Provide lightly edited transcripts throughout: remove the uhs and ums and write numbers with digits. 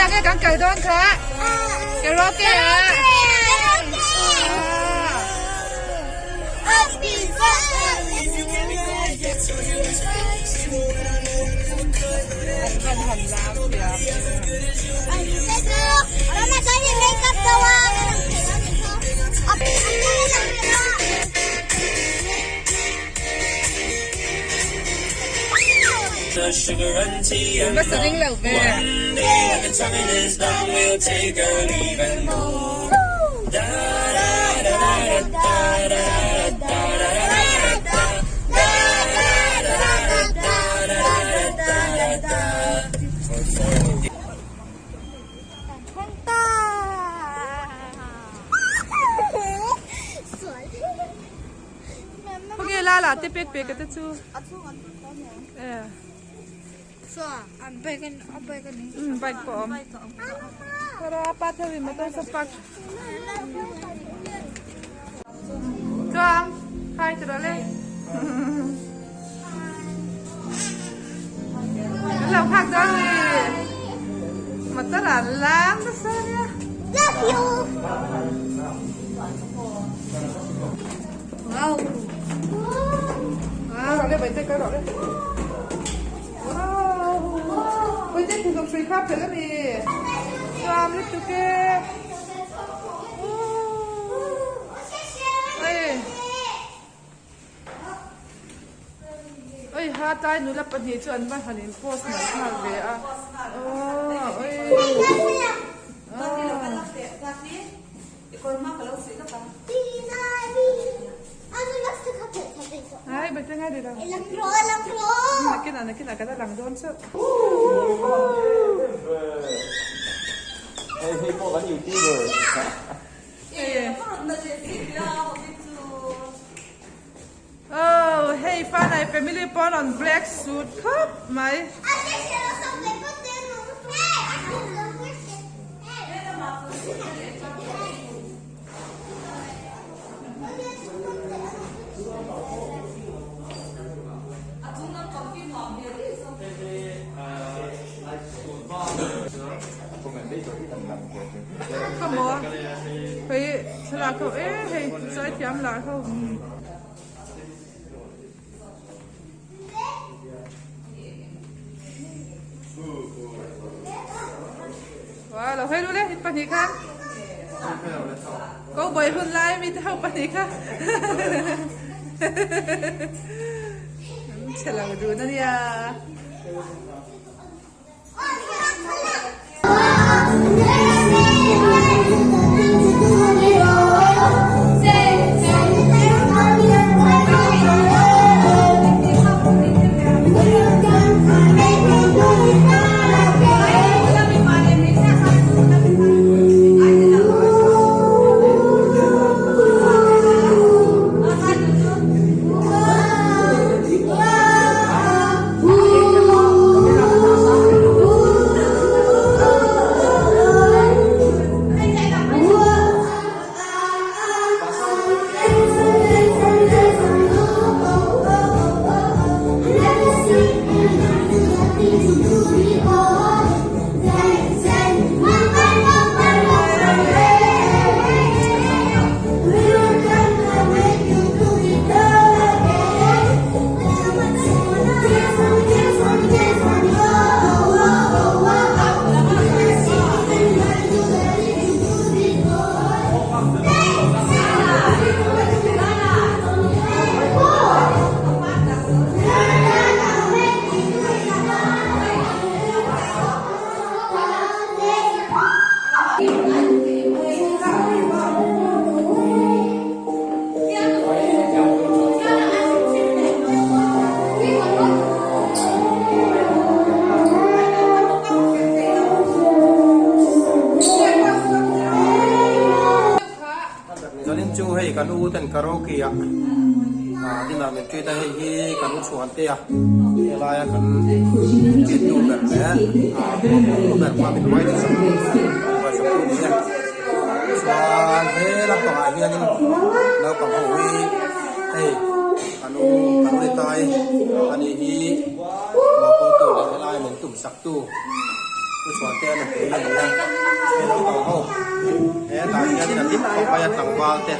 Khawiah nge kan kal dawn kha? Karaoke ah. An van han lam thiam. Hmasa ring lo ve. Khawnge lala te pek pek a te chu. Bike pawh a awm. Tara pa theuh in motor saw park. Chuang hi ti rawh le. Kan lo nghak dawn ni. Motor ah lam nasa ania. Love you. Wow. Wow, rawh le Bawihtei kal rawh le. Wow. Bawihtei thingkawm hrui kha phelh a ni. Nuam lutuk e. Oi. Oi ha tlai nula pahnih chu an va han in post nalh nghal ve a. Aw oi. Ai bete ngai dilo. Nakinah nakinah kan la lang dawn chauh. Hei hei pawh kan youtuber. Oh hei fanai family pawn on black suit khawp mai. Khawmaw hei thlalak ho e hei zaithiam lar ho. Wow lo hawi lu le in pahnih khan cowboy hun lai mi te ho pahnih kha an che lo dun ania. Zanin chu hei kan u ten karaoke ah dinner min treat a hei hi kan u chhuan te a helaia kan treat tu ber leh tu ber kha min uai sak uai sak tu ni a chuan he lampangah hianin naupang ho hi hei kan u kan u ni tai ani hi mawhpawltu leh helaia min tum sak tu. U Chhuantea nupui a ni a, he naupang ho hetah hianin a hlim khawp mai a tlangval te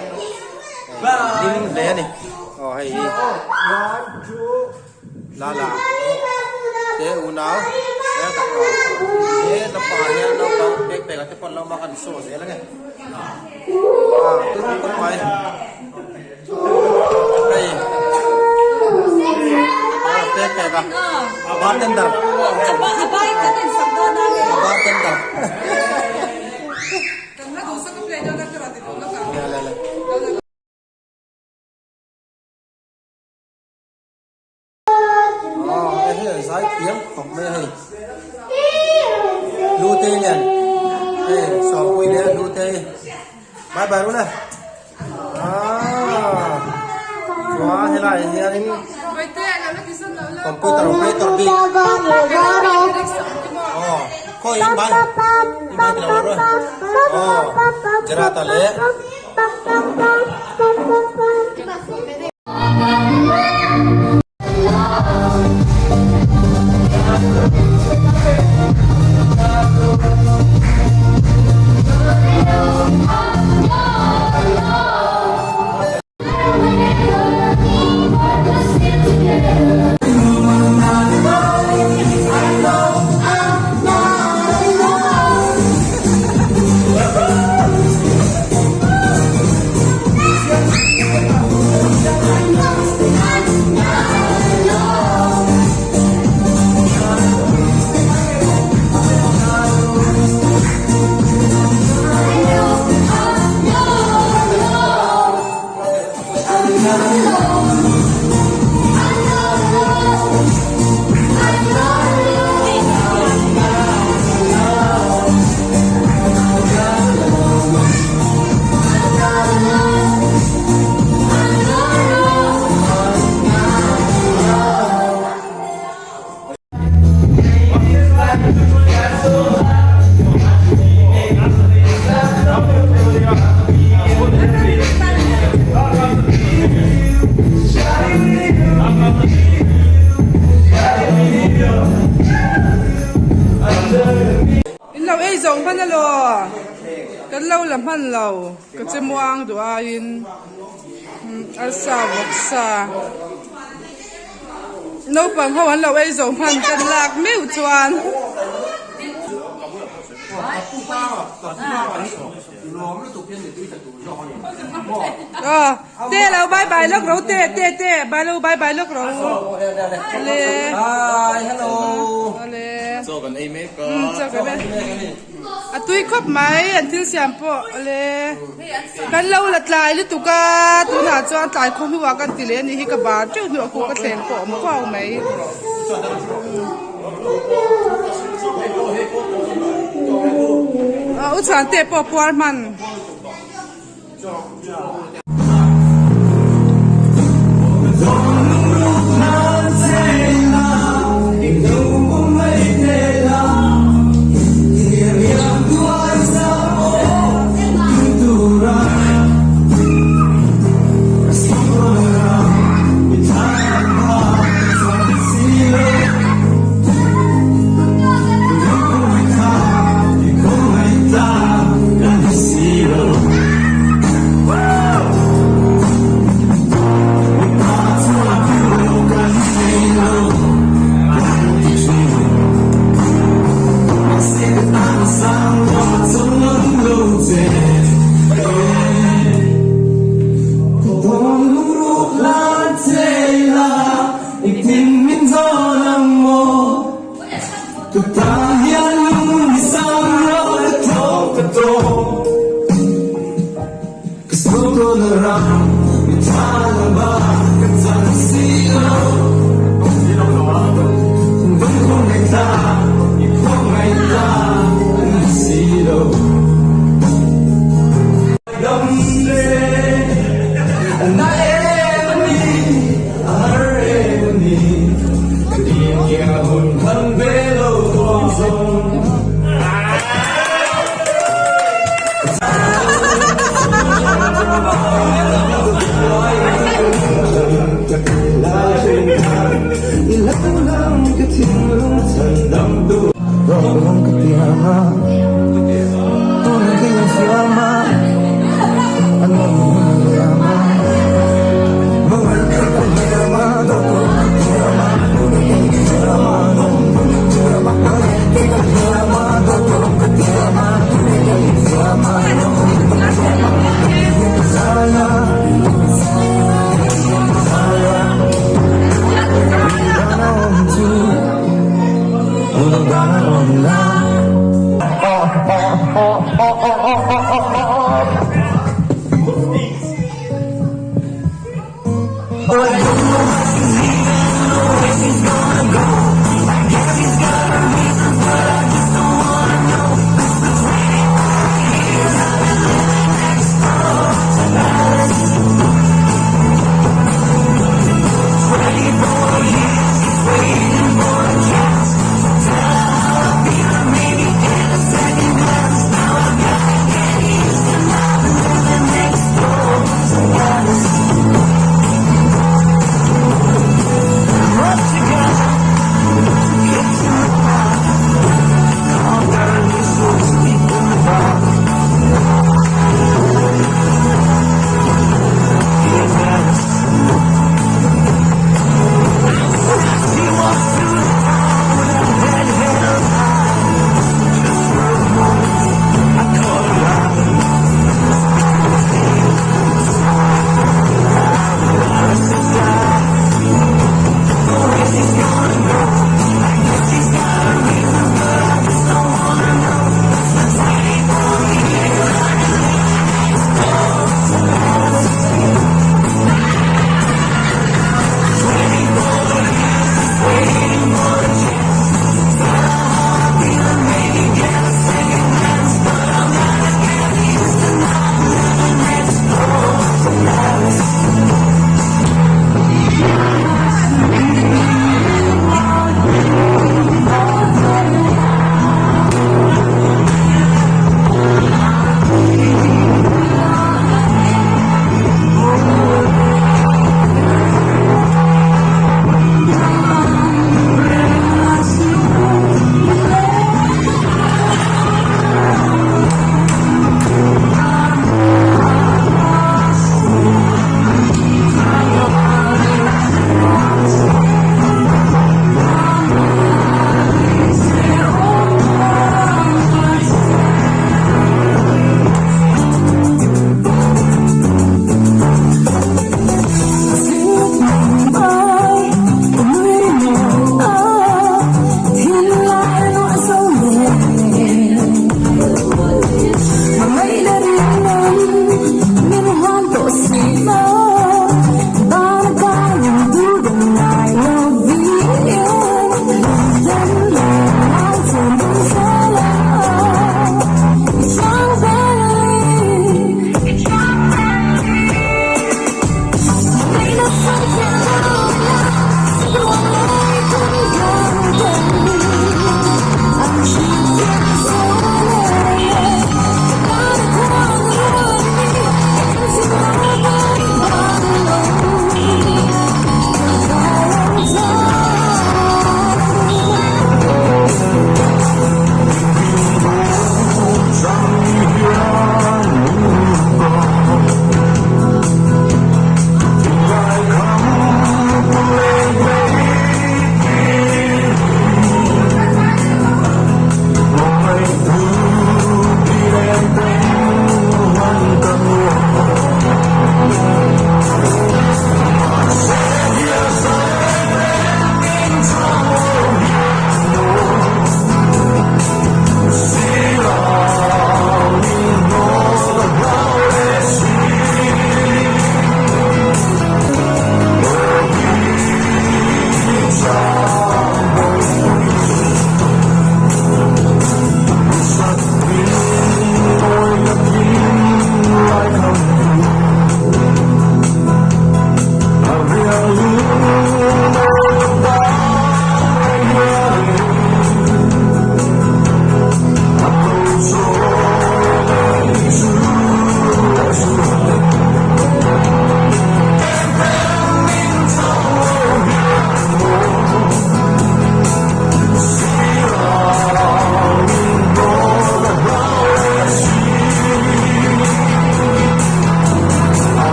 hlim hle a ni aw hei hi Lala te unau hetah aw he lampangah hian naupang pek pek ah te pawh an lo awm a kan saw zel ange ah turu khawp mai. Hei pek pek a a bartender a bartender le le le. Aw hei hi zai thiam khawp mai a hei Hlutei nen hei Sawmpui leh Hlutei bye bye run e aaa chuan helai ah hianin computer operator bik aw khawi in bai in bai tilo run aw Gerard-a leh. In lo ei zawng hman alaw kan lo la hman lo ka che muang duh aiin arsa vawksa naupang ho an lo ei zawng hman kan lak meuh chuan. Te lo bye bye lawk ro te te te bye lo bye bye lawk ro le Hi hello le Chaw kan ei mek a chaw kan ei a tui khawp mai an thil siam pawh le kan lo la tlai lutuk a tunah chuan tlai khaw hnuah kan ti leh a nih hi ka bar teuh hnuah khu ka thleng pawh awm kuau mai. U Chhuante pawh puar hman.